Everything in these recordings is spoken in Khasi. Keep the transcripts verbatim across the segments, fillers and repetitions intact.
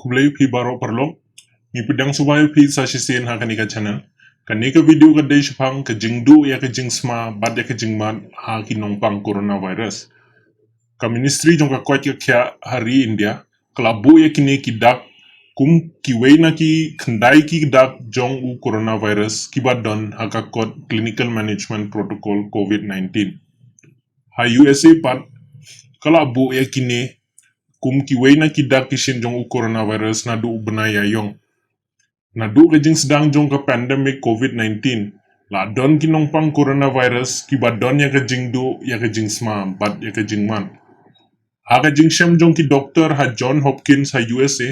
Khublei phi baroh paralok. Ngi pdiang sngewbha ïa phi sa shisien ha kane ka channel. Kane ka video ka dei shaphang ka jingduh ïa ka jingsma bad ïa ka jingmad ha ki nongpang coronavirus. Ka Ministry jong ka koit ka khiah ha ri India ka la buh ïa kine ki dak kum kiwei na ki khyndai ki dak jong u coronavirus kiba don ha ka kot Clinical Management Protocol COVID nineteen. Ha U S A pat ka la buh ïa kine kum kiwei na ki dak ki shin jong u coronavirus naduh u bnai Ïaïong. Naduh ka jingsdang jong ka pandemic COVID nineteen la don ki nongpang coronavirus kiba don ïa ka jingduh ïa ka jingsma bad ïa ka jingmad. Ha ka jingshem jong ki doktor ha John Hopkins ha U S A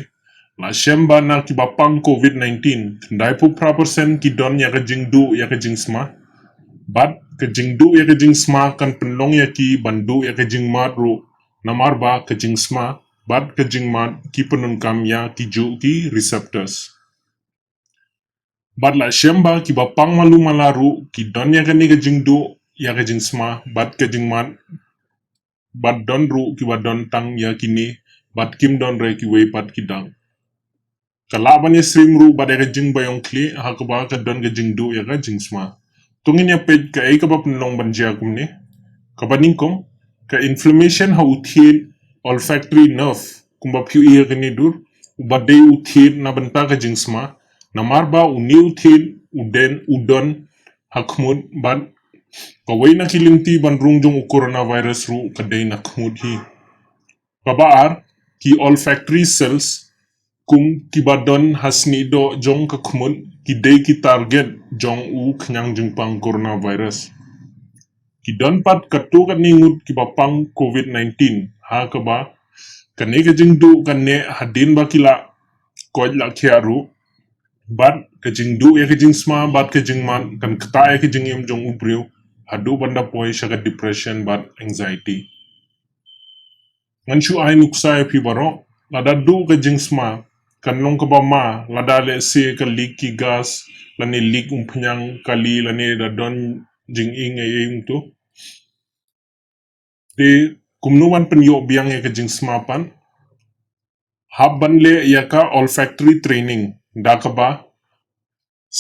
la shem ba na kiba pang COVID nineteen, khyndai phew phra percent ki don ïa ka jingduh ïa ka jingsma. Bad ka jingduh ïa ka jingsma kan pynlong ïa ki ban duh ïa ka jingmad ruh, namar ba ka jingsma bad ka jingmad ki pyndonkam ïa kijuh ki receptors. Bad la shem ba kiba pang malu mala ruh ki don ïa kane ka jingduh ïa ka jingsma bad ka jingmad, bad don ruh kiba don tang ïa kine bad kim don re kiwei pat ki dak. Ka lah ban ïasyriem ruh bad ïa ka jingbaïong khlieh ha kaba ka don ka jingduh ïa ka jingsma. To ngin ïa peit kaei kaba pynlong ban jia kumne. Kaba nyngkong, ka inflammation ha u thied olfactory nerve, kumba phi ïohi ha kane dur, uba dei u thied na bynta ka jingsma. Namar ba une u thied u den u don ha khmut bad kawei na ki lynti ban rung jong u coronavirus ruh ka dei na khmut hi. Kaba ar, ki olfactory cells kum kiba don ha snieh doh jong ka khmut ki dei ki target jong u khñiang jingpang coronavirus. Ki don pat katto katne ngut kiba pang COVID nineteen ha kaba kane ka jingduh kan neh hadien ba ki la koit la khiah ruh. Bad ka jingduh ïa ka jingsma bad ka jingmad kan ktah ïa ka jingim jong u briew haduh ban da poi sha ka depression bad anxiety. Ngan shu ai nuksa ïa phi baroh, lada duh ka jingsma kan long kaba ma lada lehse ka leak ki gas lane leak umphniang kali lane da don jingïing ei ei kumto. Te kumno ban pynïoh biang ïa ka jingsma pat? Hap ban leh ïa ka olfactory training da kaba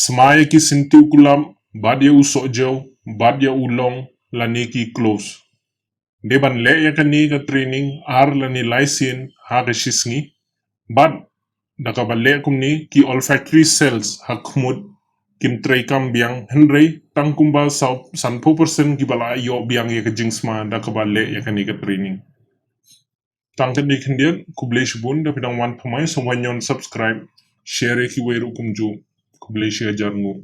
sma ïa ki syntiew kulab bad ïa u sohjew bad ïa u long lane ki cloves. Dei ban leh ïa kane ka training ar lane lai sien ha ka shisngi. Bad da kaba leh kumne ki olfactory cells ha khmut kim treikam biang, hynrei tang kumba saw, sanphew percent kiba la ïoh biang ïa ka jingsma da kaba leh ïa kane ka training. Tang kane khyndiat, khublei shibun da phi dang wan pynmai, sa wan ñion subscribe, share ïa kiwei ruh kumjuh. Khublei shi hajar nguh.